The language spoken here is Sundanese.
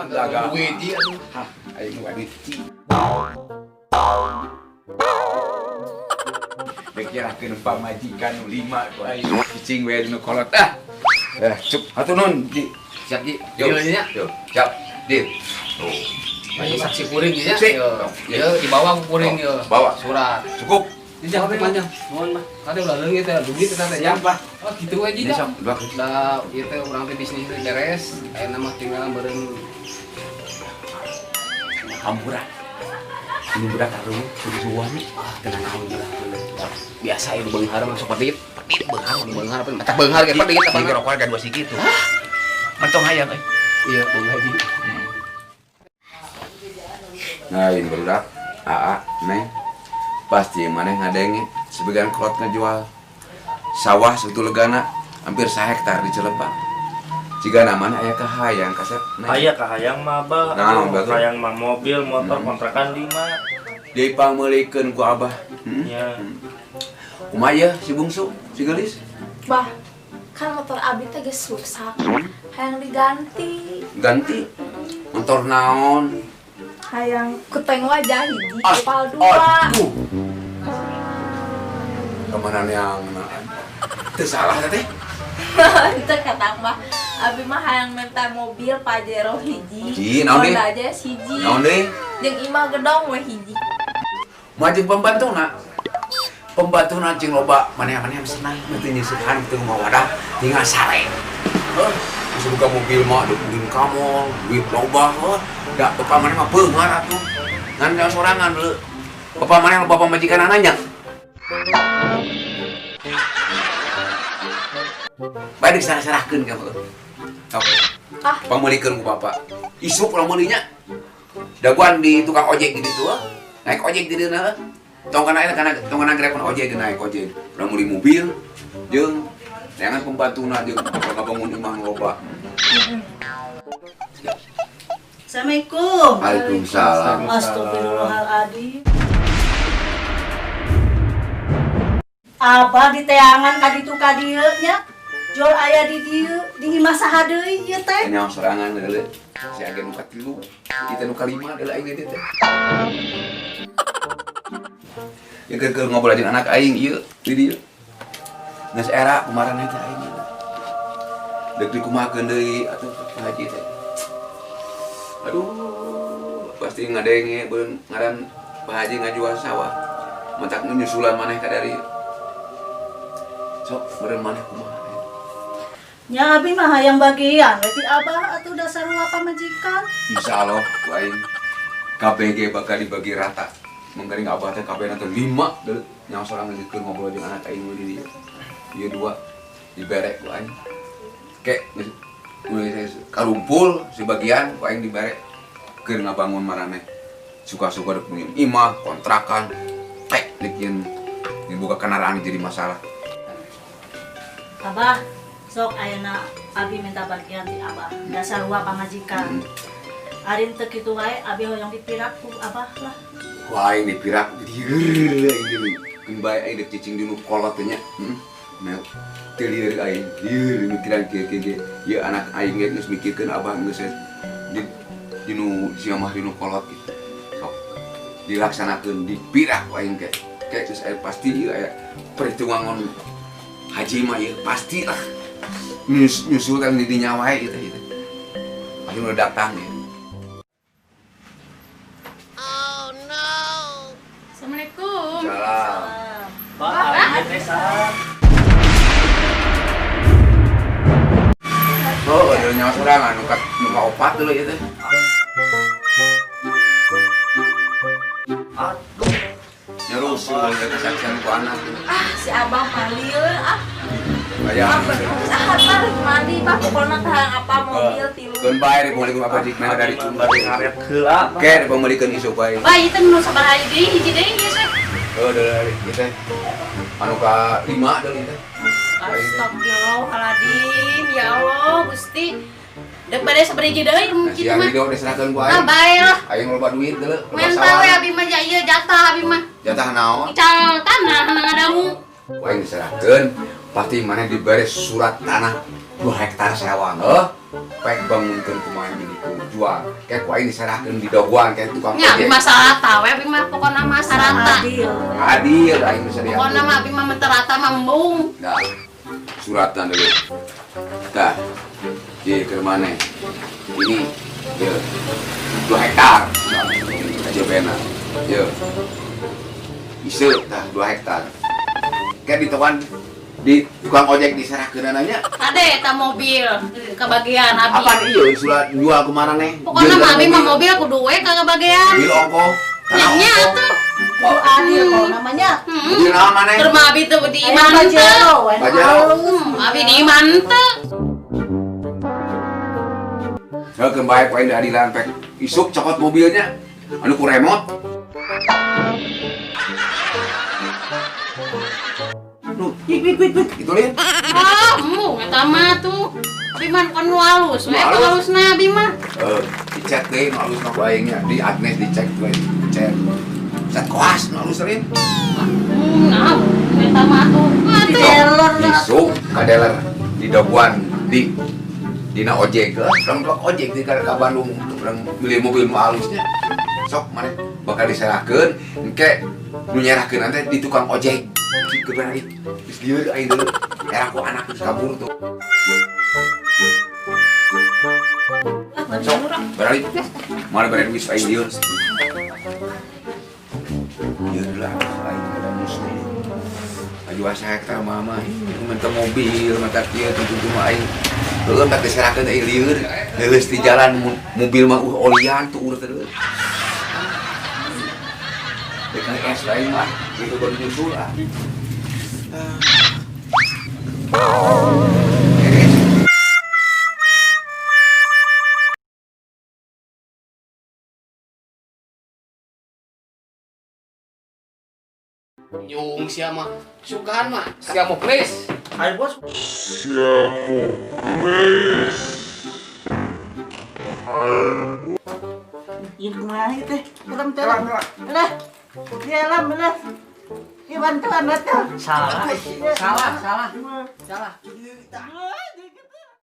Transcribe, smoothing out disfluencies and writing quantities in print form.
Gagal. Duit ieu atuh. Hah, aing nu duit. Dek nyerahkeun pamajikan nu 5 ku aing. Cicing we nu kolot ah. Eh, cuk, hatur nuhun, Ji. Siap, Ji. Yo. Deal nya. Yo, siap. Deal. Tuh. Ini saksi kuring ya. Saksi. Yo, yo dibawa ku kuring yo. Bawa. Surat. Cukup. Ini jangan panjang. Mohon mah. Tadi udah leungit ya, duit eta teh Siap, ya. Pak. Oh, gitu aja Ini ya. sok, dua. Udah ieu teh urang teh bisnis teh beres. Ayeuna mah tinggal beureum Hampura. Ini budak karung kudu suami. Tenang naon lah. Biasa ieu beunghar mah sok pedit. Pedit beunghar, beunghar apa? Mata beunghar ge pedit apa? Ini rokok harga 2 sigi tuh. Mentong hayang euy. Iya, beunghar haji. Nah, ini barudak. Aa, Neng. Pasti maneh ngadenge sebagian kolot ngejual sawah satu legana hampir sahektar di Cilepang. Jika namanya aya kahayang kasep. Neng. Aya kahayang mah Abah. Nah, bagus. Kahayang mah mobil, motor kontrakan 5. Dipangmeulikeun ku Abah. Ya. Kumaha ya si bungsu, si geulis? Bah, kan motor abi teh geus rusak. Hayang diganti. Ganti. Motor naon? Hayang kuteng wajah hiji, Ah, kepal dua. Aduh. Kemana yang teu salah teh? Itu kata mah abi mah hayang minta mobil Pajero hiji. Hiji, naon deui? Honda Jazz hiji. Naon deui? Jeung imah gedong we hiji. Maju pembantuna. Pembantuna jeung loba maneh-maneh senang teu nyeusehan teu mawadah tinggal sare. Heuh, geus buka mobil mah deuk ulin ka mall, duit loba heuh. Da bapak maneh mah beunghar atuh. Ngan da sorangan leuh. Bapak maneh loba pamajikan nanya. Bae disarah-sarahkeun ka heuh. Sok. Ah. Pameulikeun ku bapak. Isuk urang meulinya. Daguan di tukang ojek di ditu heuh. Naik ojek di dieu heuh. Tong kana eta kana tong kana grab ojek naik ojek. Urang meuli mobil jeung neangan pembantuna jeung ngabangun imah nu loba. Assalamualaikum. Waalaikumsalam. Astagfirullahaladzim. Abah diteangan ka ditu ka dieu nya. Jol aya di dieu di imah saha deui ieu teh? Nyawa sorangan deuleu. Si agen nu katilu, kita nu kalima deuleu aing di dieu teh. Ya keur ngobrol jeung anak aing ieu di dieu. Geus era kumaraneh teh aing ieu. Deuk dikumahakeun deui atuh Pak Haji teh. Aduh, pasti ngadenge beun ngaran Pak Haji ngajual sawah. Matak nyusulan maneh ka dari. Sok meureun maneh kumaha. Nya abi mah hayang bagian we ti abah atuh dasar sarua pamajikan. Insyaallah ku aing KBG bakal dibagi rata. Menggaring abah teh kabeh teh 5 deuleu. Nyawa sorangan keur ngobrol jeung anak aing di dieu. Ieu 2 dibere ku aing. Kek geus karumpul sebagian ku aing dibere keur ngabangun maraneh. Suka-suka dek punya imah, kontrakan, tek dek yeun dibuka kendaraan jadi masalah. Abah, sok ayeuna abi minta bagian ti abah. Dasar sarua pamajikan. Arin teu kitu wae abi hoyong dipirak ku abah lah. Ku aing dipirak lieur aing deui. Keun bae aing dek cicing di nu kolot teh nya. Nah, teu lieur aing, lieur mikiran kieu kieu ge. Ieu anak aing ge geus mikirkeun abah geus di nu si mamah di nu kolot gitu. Sok dilaksanakeun dipirak ku aing ge. Kayak geus aya pasti ieu aya perhitungan ngon haji mah ieu pasti lah. Nyusul kan di dinya wae ieu teh ieu teh. Pasti udah datang ya. Assalamualaikum. Salam. Pak, abi teh saha? Oh, ada nyawa sorangan nu ka opat dulu ieu teh. Aduh. Nyerus si kesaksian ku anak. Ah, si abah malieu ah. Aya. Abah saha mandi bah pokona teh hayang apa mobil tilu. Keun bae dipamulikeun apa jik mah dari Bari ngaret heula. Ke dipamulikeun isuk bae. Bah, ieu teh nu sabaraha deui hiji deui ieu teh. Oh, dari ieu teh. Anu ka 5 deui teh. Astagfirullahaladzim, ya Allah, Gusti. Dek bade sabaraha hiji deui Nah, mungkin siang mah. di diserahkeun ku aing. Ah, bae lah. Aing loba duit deuleu. Loba Menta sawah. we abi mah ja ieu jatah abi mah. Jatah naon? Ical tanah na ngadamu. Ku aing diserahkeun, pasti maneh dibere surat tanah 2 hektar sewang, heuh. Pek bangunkeun kumaha bini ku jual. Kayak ku aing diserahkeun di doguan kayak tukang Nya abi ojek. mah sarata we abi mah pokona mah sarata. Adil. Adil aing bisa dia. Pokona mah abi mah teu rata mah embung. Nah, suratna dulu. Tah. Ye ke mana? Ini ye 2 hektar. Nah, aja bena. Ye. Ise tah 2 hektar. Kayak dituan di tukang ojek diserahkeun nanya. Ade eta mobil kebagian abi. Apaan iya surat jual kemana nih? Pokona mah abi mah mobil kudu we ka kebagian. Mobil ongko. Nya nya atuh. Oh, adil kok namanya. Mobil naon maneh? Keur mah abi teu di Aya imah teu. Pajero, we. Pajero. Abi di imah teu. Heuh bae poe adilan pek. Isuk cokot mobilnya. Anu ku remote. Nu, wik wik wik wik itu lihat. Ah, embung eta mah tuh. Abi mah kan nu alus we, alusna abi mah. Dicet deh, nu alus mah ku aingnya. Di Agnes dicek we, dicet. Cet koas nu alus lain. Nah, eta mah tuh. Di dealer lah. Isuk ka dealer di Doguan di dina ojek ke, urang ojek di ka Bandung urang beli mobil nu alusnya. Sok maneh bakal diserahkeun engke nu nyerahkeun nanti di tukang ojek. Ke lagi. Geus lieur aing dulu. Era ku anak geus kabur tuh. Sok, beralih. Mana bere duit aing lieur. Lieur lah aing kada musuh. Aju asa hektar mama, minta mobil, mata kieu tentu cuma aing. Heueuh tak diserahkeun aing lieur. Leuleus di jalan mobil mah olian tuh urut terus. Dek es lain mah, itu baru nyusul ah. Nyung sia mah. Sukaan mah. Sia mau please. Ayo bos. Ieu kumaha ieu teh? Helm teh. Lah. Dia helm lah. Ieu bantuan atuh. Salah. Salah, salah. Salah.